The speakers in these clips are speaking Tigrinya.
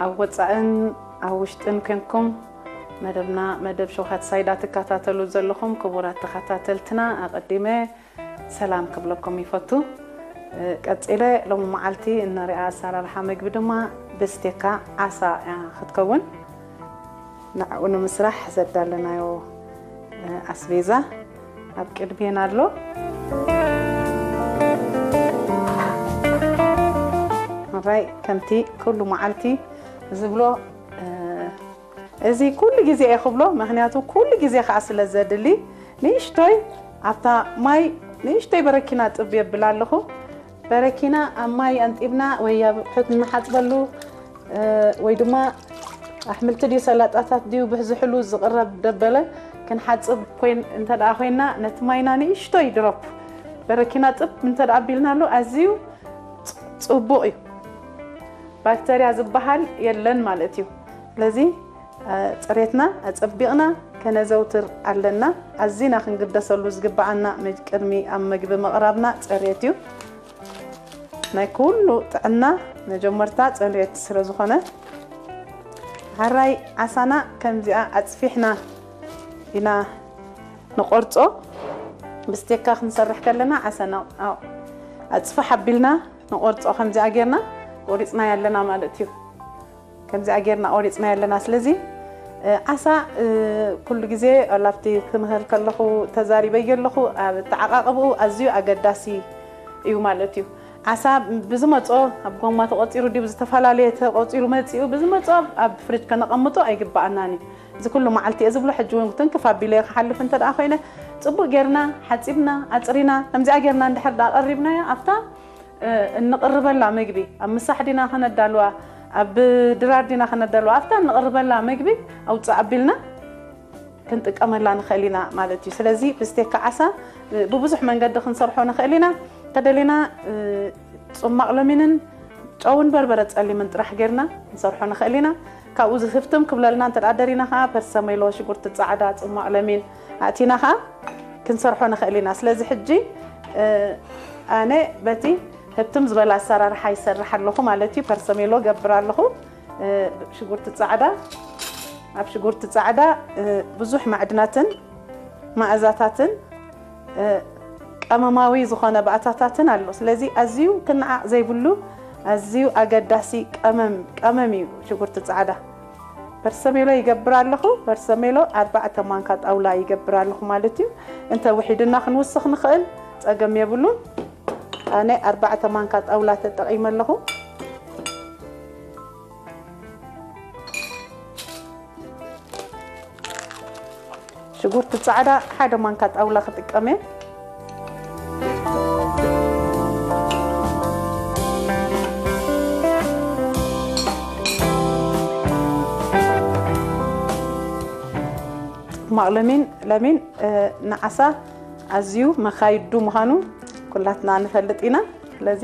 ኣብ ወጻእን ኣብ ውሽጥን ኮንኩም መደብና፣ መደብ ሸውሃት ሳይዳ ትከታተሉ ዘለኹም ክቡራት ተኸታተልትና፣ ኣቐዲመ ሰላም ክብለኩም ይፈቱ። እ፣ ቀጺለ ሎሚ መዓልቲ እነሪኣ ኣሰራርሓ መግቢ ድማ ብስቴካ ዓሳ እያ ክትከውን። ንዕኡ ንምስራሕ ዘዳለናዮ፣ እ፣ ኣስቤዛ ኣብ ቅድሜና ኣሎ። ሕራይ ከምቲ ኩሉ መዓልቲ ዝብሎ፣ እ፣ እዚ ኩሉ ግዜ እየ ክብሎ፣ ምኽንያቱ ኩሉ ግዜ ከኣ ስለ ዘድሊ፣ ንእሽቶይ ኣብታ ማይ ንእሽቶይ በረኪና ጥብ የብል ኣለኹ። በረኪና ኣብ ማይ ኣንጢብና ወይ ኣብ ሑት እንሓጽበሉ፣ እ፣ ወይ ድማ ኣሕምልቲ ድዩ ሰላጣታት ድዩ ብዝሕሉ ዝቕረብ ደበለ ክንሓጽብ ኮይን-፣ እንተ ደኣ ኮይና፣ ነቲ ማይና ንእሽቶይ ድሮፕ በረኪና ጥብ እንተ ደኣ ኣቢልናሉ ኣዝዩ ጽ-፣ ጽቡቕ እዩ። ባክተርያ ዝበሃል የለን ማለት እዩ። ስለዚ፣ እ፣ ጽሬትና ኣጸቢቕና ከነዘውትር ኣለና። ኣዚና ክንግደሰሉ ዝግብኣና መ-፣ ቅድሚ ኣብ መግቢ ምቕራብና ጽሬት እዩ። ናይ ኩሉ ጥዕና መጀመርታ ጽሬት ስለ ዝኾነ፣ ሕራይ ዓሳና ከምዚኣ ኣጽፊሕና ኢና ንቆርጾ። ብስቴካ ክንሰርሕ ከለና ዓሳና፣ ኣው፣ ኣጽፍሕ ኣቢልና ንቆርጾ። ከምዚኣ ጌርና ቆሪጽናዮ ኣለና ማለት እዩ። ከምዚኣ ጌርና ቆሪጽናዮ ኣለና። ስለዚ፣ እ፣ ዓሳ፣ እ፣ ኩሉ ግዜ፣ ላብቲ ክምህር ከለኹ ተዛሪበዮ ኣለኹ፣ ኣብ ኣተዓቃቅብኡ ኣዝዩ ኣገዳሲ እዩ ማለት እዩ። ዓሳ ብዝመጾ፣ ኣብ ጎማ ተቆጺሩ ድዩ ብዝተፈላለየ ተቆጺሩ መጺኡ ብዝመጾ ኣብ ፍሪጅ ከነቐምጦ ኣይግብኣናን እዩ። እዚ ኩሉ መዓልቲ እየ ዝብሎ፣ ሕጂ እውን ትንክፍ ኣቢለዮ ክሓልፍ እንተ ደኣ ኮይነ፣ ጽቡቕ ጌርና ሓጺብና ኣጽሪና ከምዚኣ ጌርና እንድሕር ደኣ ቀሪብናዮ ኣብታ፣ እ፣ እንቕርበላ ምግቢ፣ ኣብ ምሳሕ ዲና ከነዳልዋ፣ ኣብ ድራር ዲና ከነዳልዋ፣ ኣብታ እንቕርበላ ምግቢ ኣውጽእ ኣቢልና ክንጥቀመላ ንኽእል ኢና ማለት እዩ። ስለዚ ብስቴካ ዓሳ፣ እ፣ ብብዙሕ መንገዲ ክንሰርሖ ንኽእል ኢና። ተደሊና፣ እ፣ ጽማቕ ለሚንን ጨውን በርበረ ጸሊምን ጥራሕ ጌርና ክንሰርሖ ንኽእል ኢና። ካብኡ ዝህፍትም ክብለልና እንተ ደኣ ደሊና ከኣ ፐርሰሜሎ፣ ሽጉርቲ ጻዕዳ፣ ጽማቕ ለሚን ኣእቲና ከኣ ክንሰርሖ ንኽእል ኢና። ስለዚ ሕጂ፣ እ፣ ኣነ በቲ ህብትም ዝበለ ኣሰራርሓ ይሰርሕ ኣለኹ ማለት እዩ። ፐርሰሜሎ ገብር ኣለኹ። እ፣ ሽጉርቲ ጻዕዳ፣ ኣብ ሽጉርቲ ጻዕዳ፣ እ፣ ብዙሕ ማዕድናትን መኣዛታትን፣ እ፣ ቀመማዊ ዝኾነ ባእታታትን ኣሎ። ስለዚ ኣዝዩ ክነዓቕ ዘይብሉ ኣዝዩ ኣገዳሲ ቀመም፣ ቀመም እዩ ሽጉርቲ ጻዕዳ። ፐርሰሜሎ ይገብር ኣለኹ። ፐርሰሜሎ ኣርባዕተ ማንካ ጣውላ ይገብር ኣለኹ ማለት እዩ። እንተ ውሒድና ክንውስኽ ንኽእል፣ ጸገም የብሉን። ኣነ ኣርባዕተ ማንካ ጣውላ ተጠቒመ ኣለኹ። ሽጉርቲ ጻዕዳ ሓደ ማንካ ጣውላ ክጥቀም እየ። ጽማቕ ለሚን፣ ለሚን፣ እ፣ ንዓሳ ኣዝዩ መኻይዱ ምዃኑ ኩላትና ንፈልጥ ኢና። ስለዚ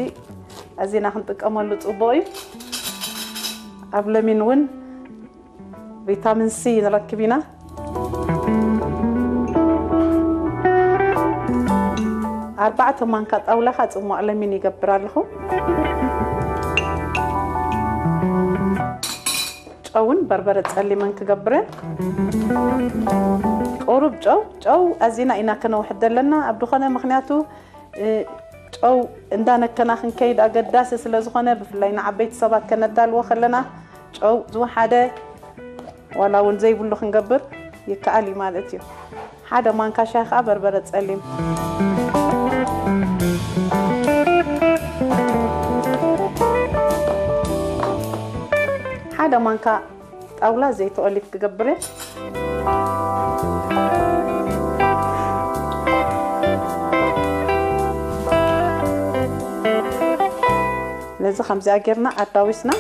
ኣዚና ክንጥቀመሉ ጽቡቕ እዩ። ኣብ ለሚን እውን ቪታሚን ሲ ንረክብ ኢና። ኣርባዕተ ማንካ ጣውላ ከኣ ጽሟቕ ለሚን ይገብር ኣለኹ። ጨውን በርበረ ጸሊምን ክገብር እየ። ቁሩብ ጨው፣ ጨው ኣዚና ኢና ከነውሕድ ዘለና ኣብ ድኾነ፣ ምኽንያቱ፣ እ፣ ጨው እንዳነከና ክንከይድ ኣገዳሲ ስለ ዝኾነ፣ ብፍላይ ንዓበይቲ ሰባት ከነዳልዎ ከለና ጨው ዝወሓደ ዋላ እውን ዘይብሉ ክንገብር ይከኣል እዩ ማለት እዩ። ሓደ ማንካ ሻሂ ከኣ በርበረ ጸሊም። ሓደ ማንካ ጣውላ ዘይቲ ኦሊቭ ክገብር እየ። ነዚ ከምዚኣ ጌርና ኣዳዊስና፣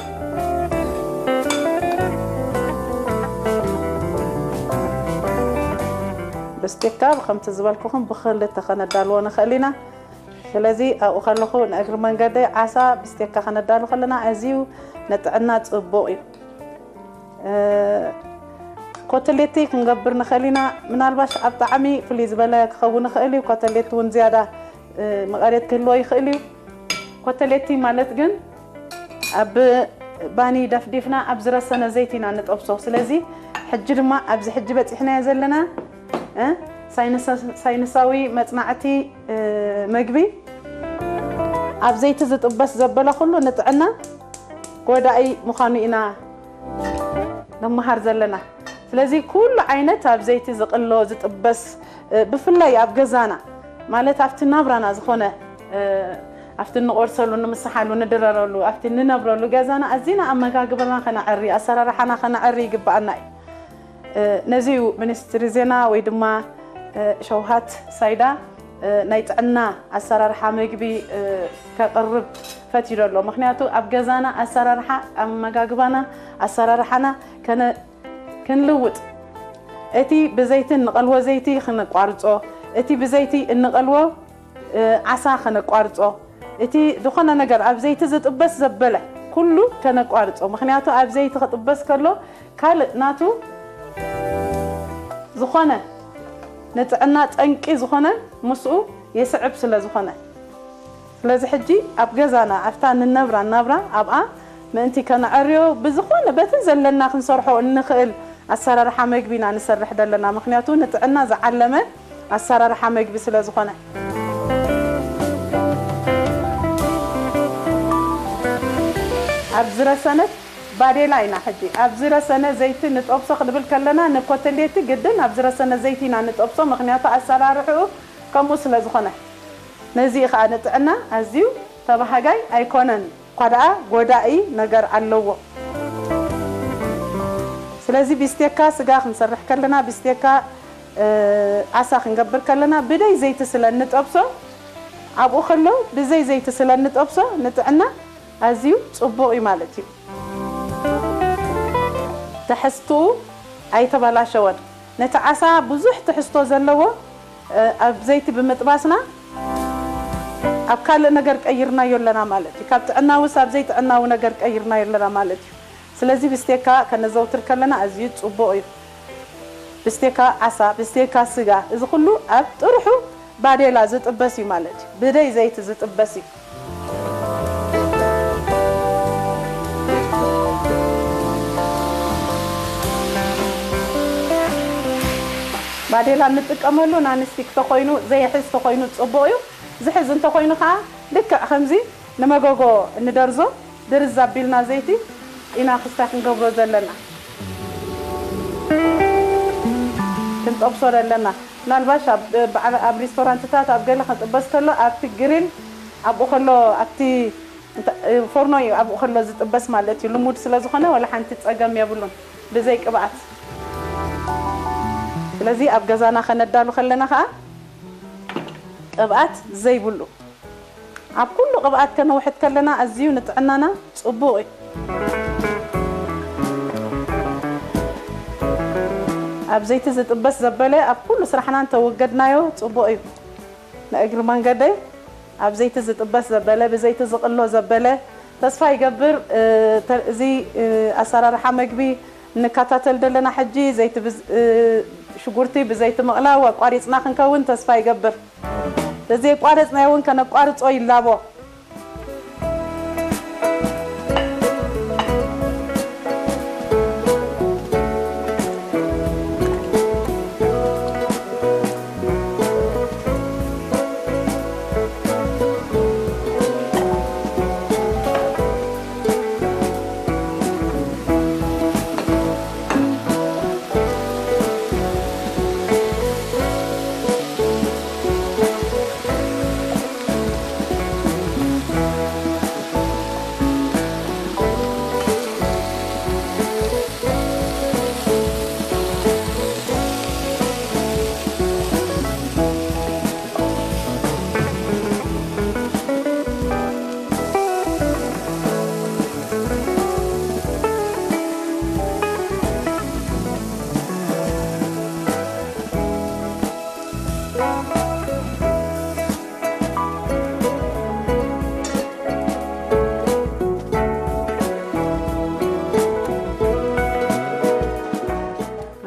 ብስቴካ ከምቲ ዝበልኩኹም ብኽልተ ከነዳልዎ ንኽእል ኢና። ስለዚ ኣብኡ ከለኹ ንእግሪ መንገደይ ዓሳ ብስቴካ ከነዳሉ ከለና ኣዝዩ ንጥዕና ጽቡቕ እዩ። እ፣ ኮተሌቲ ክንገብር ንኽእል ኢና። ምናልባሽ ኣብ ጣዕሚ ፍልይ ዝበለ ክኸውን ይኽእል እዩ። ኮተሌቲ እውን ዝያዳ፣ እ፣ መቐረት ክህልዎ ይኽእል እዩ። ኮተሌቲ ማለት ግን ኣብ ባኒ ደፍዲፍና ኣብ ዝረሰነ ዘይቲ ኢና ንጠብሶ። ስለዚ ሕጂ ድማ ኣብዚ ሕጂ በጺሕናዮ ዘለና፣ እ፣ ሳይንሳ-፣ ሳይንሳዊ መጽናዕቲ፣ እ፣ መግቢ፣ ኣብ ዘይቲ ዝጥበስ ዘበለ ኩሉ ንጥዕና ጎዳኢ ምዃኑ ኢና ንመሃር ዘለና። ስለዚ ኩሉ ዓይነት ኣብ ዘይቲ ዝቕሎ፣ ዝጥበስ፣ እ፣ ብፍላይ ኣብ ገዛና፣ ማለት ኣብቲ ናብራና ዝኾነ፣ እ፣ ኣብቲ እንቆርሰሉ፣ ንምስሓሉ፣ ንድረረሉ፣ ኣብቲ እንነብረሉ ገዛና ኣዚና ኣመጋግባና ከነዕሪ፣ ኣሰራርሓና ከነዕሪ ይግብኣና እዩ። እ፣ ነዚ እዩ ሚኒስትሪ ዜና ወይ ድማ፣ እ፣ ሸውሃት ሳይዳ፣ እ፣ ናይ ጥዕና ኣሰራርሓ መግቢ፣ እ፣ ከቕርብ ፈትዩ ዘሎ። ምኽንያቱ ኣብ ገዛና ኣሰራርሓ ኣመጋግባና፣ ኣሰራርሓና ከነ-፣ ክንልውጥ፣ እቲ ብዘይቲ እንቐልዎ ዘይቲ ክነቋርጾ፣ እቲ ብዘይቲ እንቐልዎ፣ እ፣ ዓሳ ከነቋርጾ፣ እቲ ዝኾነ ነገር ኣብ ዘይቲ ዝጥበስ ዘበለ ኩሉ ከነቋርጾ። ምኽንያቱ ኣብ ዘይቲ ክጥበስ ከሎ ካልእ ናቱ ዝኾነ ንጥዕና ጠንቂ ዝኾነ ምስኡ ይስዕብ ስለ ዝኾነ። ስለዚ ሕጂ ኣብ ገዛና ኣብታ ንነብራ ናብራ ኣብኣ ምእንቲ ከነዕርዮ ብዝኾነ በቲ ዘለና ክንሰርሖ እንኽእል ኣሰራርሓ መግቢ ኢና ንሰርሕ ዘለና። ምኽንያቱ ንጥዕና ዝዓለመ ኣሰራርሓ መግቢ ስለ ዝኾነ። ኣብ ዝረሰነት ባዴላ ኢና ሕጂ። ኣብ ዝረሰነ ዘይቲ ንጠብሶ ክንብል ከለና ንኮተሌቲ ግድን ኣብ ዝረሰነ ዘይቲ ኢና ንጠብሶ። ምኽንያቱ ኣሰራርሕኡ ከምኡ ስለ ዝኾነ። ነዚ ኸኣ ንጥዕና ኣዝዩ ተባሃጋይ ኣይኮነን። እኳ ደኣ ጎዳኢ ነገር ኣለዎ። ስለዚ ቢስቴካ ስጋ ክንሰርሕ ከለና፣ ቢስቴካ፣ እ፣ ዓሳ ክንገብር ከለና ብደይ ዘይቲ ስለ እንጠብሶ፣ ኣብኡ ከሎ ብዘይ ዘይቲ ስለ እንጠብሶ ንጥዕና ኣዝዩ ጽቡቕ እዩ ማለት እዩ። ትሕዝትኡ ኣይተበላሸወን። ነቲ ዓሳ ብዙሕ ትሕዝቶ ዘለዎ፣ እ፣ ኣብ ዘይቲ ብምጥባስና ኣብ ካልእ ነገር ቀይርናዮ ኣለና ማለት እዩ። ካብ ጥዕናውስ ኣብ ዘይጥዕናዊ ነገር ቀይርናዮ ኣለና ማለት እዩ። ስለዚ ብስቴካ ከነዘውትር ከለና ኣዝዩ ጽቡቕ እዩ። ብስቴካ ዓሳ፣ ብስቴካ ስጋ፣ እዚ ኩሉ ኣብ ጥርሑ ባዴላ ዝጥበስ እዩ ማለት እዩ። ብደይ ዘይቲ ዝጥበስ እዩ። ባዴላ እንጥቀመሉ ናንስቲክ ተኾይኑ፣ ዘይሕዝ ተኾይኑ ጽቡቕ እዩ። ዝሕዝ እንተኾይኑ ኸዓ ልክዕ ከምዚ ንመጎጎ እንደርዞ ድርዝ ኣቢልና ዘይቲ ኢና ክስታይ ክንገብሮ ዘለና። ክንጠብሶ ዘለና። ምናልባሽ ኣብ በዓል፣ ኣብ ሪስቶራንትታት ኣብ ገለ ክጥበስ ከሎ ኣብቲ ግሪል ኣብኡ ከሎ ኣብቲ እንተ-፣ ፎርኖ እዩ ኣብኡ ከሎ ዝጥበስ ማለት እዩ። ልሙድ ስለ ዝኾነ ዋላ ሓንቲ ጸገም የብሉን ብዘይ ቅብኣት። ስለዚ ኣብ ገዛና ከነዳሉ ከለና ኸዓ ቅብኣት ዘይብሉ። ኣብ ኩሉ ቅብኣት ከነውሕድ ከለና ኣዝዩ ንጥዕናና ጽቡቕ እዩ። ኣብ ዘይቲ ዝጥበስ ዘበለ ኣብ ኩሉ ስራሕና እንተወገድናዮ ጽቡቕ እዩ። ንእግሪ መንገደይ ኣብ ዘይቲ ዝጥበስ ዘበለ፣ ብዘይቲ ዝቕሎ ዘበለ ተስፋ ይገብር። እ፣ ተ-፣ እዚ፣ እ፣ ኣሰራርሓ መግቢ እንከታተል ዘለና ሕጂ ዘይቲ ብዝ-፣ እ፣ ሽጉርቲ ብዘይቲ ምቕላው ኣቋሪጽና ክንከውን ተስፋ ይገብር። ተዘየቋረጽናዮ እውን ከነቋርጾ ይላቦ።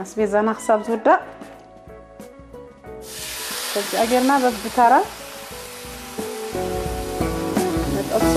ኣስቤዛና ክሳብ ዝውዳእ ከዚኣ ጌርና በብታራ ንጠብሶ።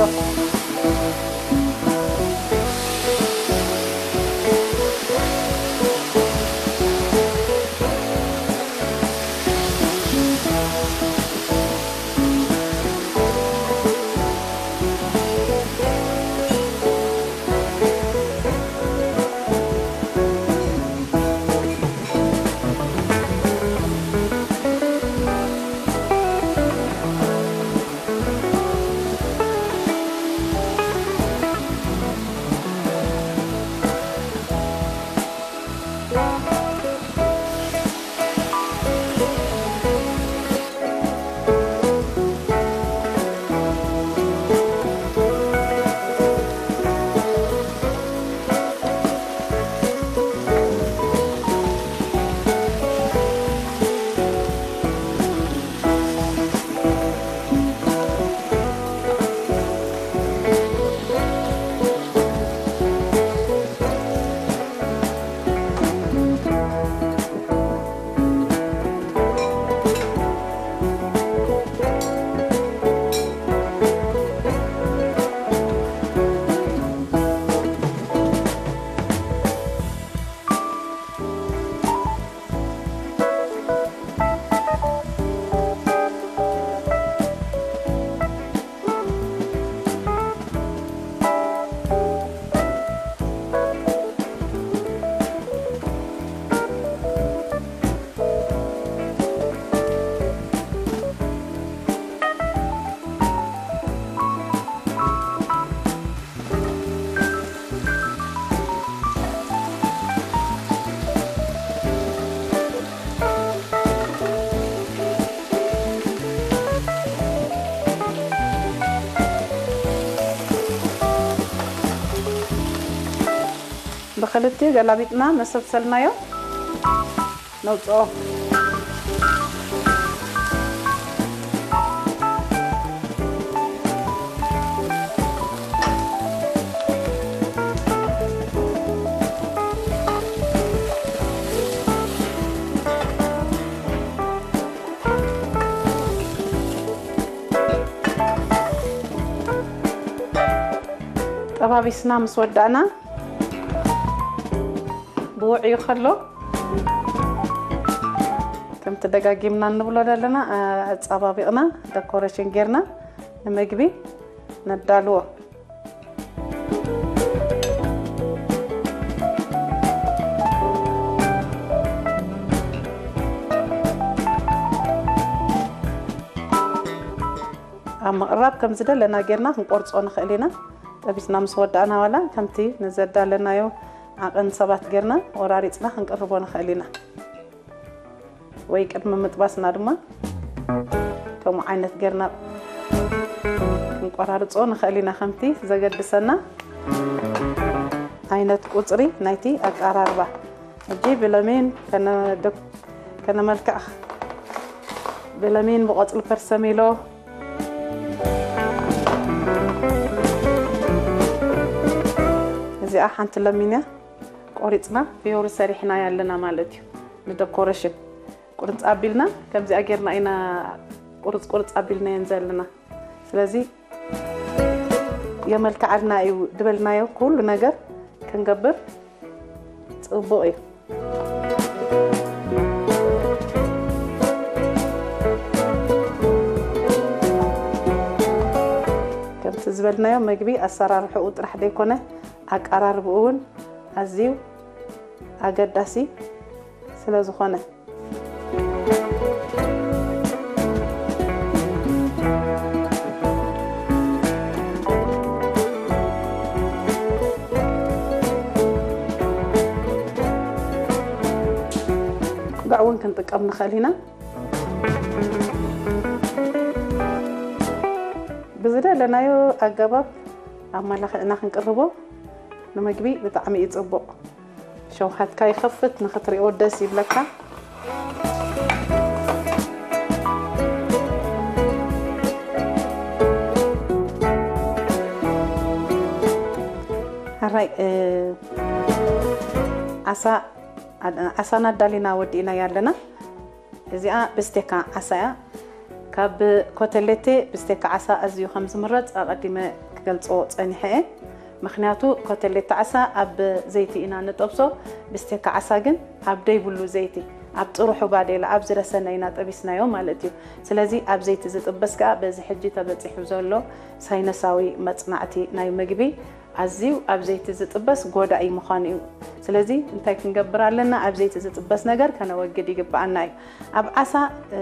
ክልቲኡ ገላቢጥና መሰብሰልናዮ ነውፅኦ። ጠባቢስና ምስ ወዳእና ብውዕዩ ከሎ ከምቲ ደጋጊምና እንብሎ ዘለና ኣጻባቢቕና ደኮሬሽን ጌርና ንመግቢ ነዳልዎ። ኣብ ምቕራብ ከም ዝደለና ጌርና ክንቆርጾ ንኽእል ኢና። ጠቢስና ምስ ወዳእና ዋላ ከምቲ ንዘዳለናዮ ዓቐን ሰባት ጌርና ወራሪጽና ክንቅርቦ ንኽእል ኢና። ወይ ቅድሚ ምጥባስና ድማ ከምኡ ዓይነት ጌርና ክንቆራርጾ ንኽእል ኢና። ከምቲ ዘገድሰና ዓይነት ቁጽሪ ናይቲ ኣቀራርባ። ሕጂ ብለሚን ከነ-፣ ከነመልክዕ፣ ብለሚን ብቆጽሊ ፐርሰሚሎ። እዚኣ ሓንቲ ለሚን እያ። ቆሪጽና ፊዮሪ ሰሪሕናያ ኣለና ማለት እዩ። ንደኮሬሽን ቁርጽ ኣቢልና ከምዚኣ ጌርና ኢና ቁርጽ ቁርጽ ኣቢልናየን ዘለና። ስለዚ የመልክዓልና እዩ ድበልናዮ ኩሉ ነገር ክንገብር ጽቡቕ እዩ። ከምቲ ዝበልናዮ መግቢ ኣሰራርሕኡ ጥራሕ ዘይኮነ ኣቀራርብኡ እውን ኣዝዩ ኣገዳሲ ስለ ዝኾነ። ጉዕ እውን ክንጥቀም ንኽእል ኢና። ብዝደለናዮ ኣገባብ ኣመላኺዕና ክንቅርቦ ንምግቢ ብጣዕሚ እዩ ጽቡቕ። ሸውሃትካ ይኸፍት፣ ንኽትሪኦ ደስ ይብለካ። ሕራይ፣ እ፣ ዓሳ፣ ዓሳና ኣዳሊና ወዲእናያ ኣለና። እዚኣ ብስቴካ ዓሳ እያ። ካብ ኮተሌቴ ብስቴካ ዓሳ ኣዝዩ ከም ዝምረጽ ኣቐዲመ ክገልጾ ጸኒሐ እየ። ምኽንያቱ ኮተሌቴ ዓሳ ኣብ ዘይቲ ኢና ንጠብሶ፣ ብስቴካ ዓሳ ግን ኣብ ደይብሉ ዘይቲ፣ ኣብ ጥሩሑ ባዴላ፣ ኣብ ዝረሰነ ኢና ጠቢስናዮ ማለት እዩ። ስለዚ ኣብ ዘይቲ ዝጥበስ ከኣ በዚ ሕጂ ተበጺሑ ዘሎ ሳይነሳዊ መጽናዕቲ ናይ ምግቢ ኣዝዩ ኣብ ዘይቲ ዝጥበስ ጎዳኢ ምዃኑ እዩ። ስለዚ እንታይ ክንገብር ኣለና? ኣብ ዘይቲ ዝጥበስ ነገር ከነወግድ ይግብኣና እዩ። ኣብ ዓሳ፣ እ፣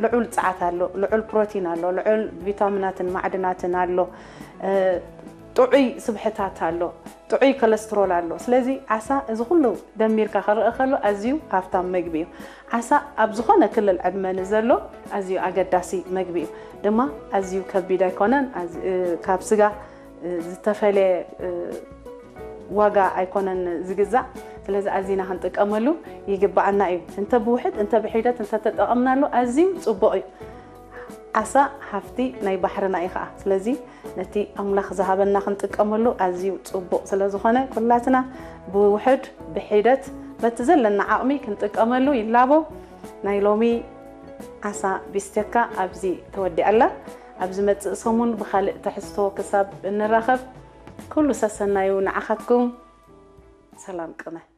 ልዑል ጸዓት ኣሎ፣ ልዑል ፕሮቲን ኣሎ፣ ልዑል ቪታሚናትን ማዕድናትን ኣሎ፣ እ፣ ጥዑይ ስብሕታት ኣሎ፣ ጥዑይ ኮለስትሮል ኣሎ። ስለዚ ዓሳ እዚ ኩሉ ደሚርካ ክረኣ ከሎ ኣዝዩ ሃብታም መግቢ እዩ። ዓሳ ኣብ ዝኾነ ክልል ዕድመ ንዘሎ ኣዝዩ ኣገዳሲ መግቢ እዩ። ድማ ኣዝዩ ከቢድ ኣይኮነን። ኣዝ-፣ እ፣ ካብ ስጋ፣ እ፣ ዝተፈለየ፣ እ፣ ዋጋ ኣይኮነን ዝግዛእ። ስለዚ ኣዚና ክንጥቀመሉ ይግብኣና እዩ። እንተ ብውሕድ፣ እንተ ብሒደት እንተ ተጠቐምናሉ ኣዝዩ ጽቡቕ እዩ። ዓሳ ሃፍቲ ናይ ባሕርና እዩ ኸኣ። ስለዚ ነቲ ኣምላኽ ዝሃበና ክንጥቀመሉ ኣዝዩ ጽቡቕ ስለ ዝኾነ ኩላትና ብውሕድ፣ ብሒደት፣ በቲ ዘለና ዓቕሚ ክንጥቀመሉ ይላቦ። ናይ ሎሚ ዓሳ ቢስቴካ ኣብዚ ተወዲኣ ኣላ። ኣብ ዝመጽእ ሰሙን ብኻልእ ትሕዝቶ ክሳብ እንራኸብ፣ ኩሉ ሰሰናዩ ንዓኻትኩም። ሰላም ቅነ።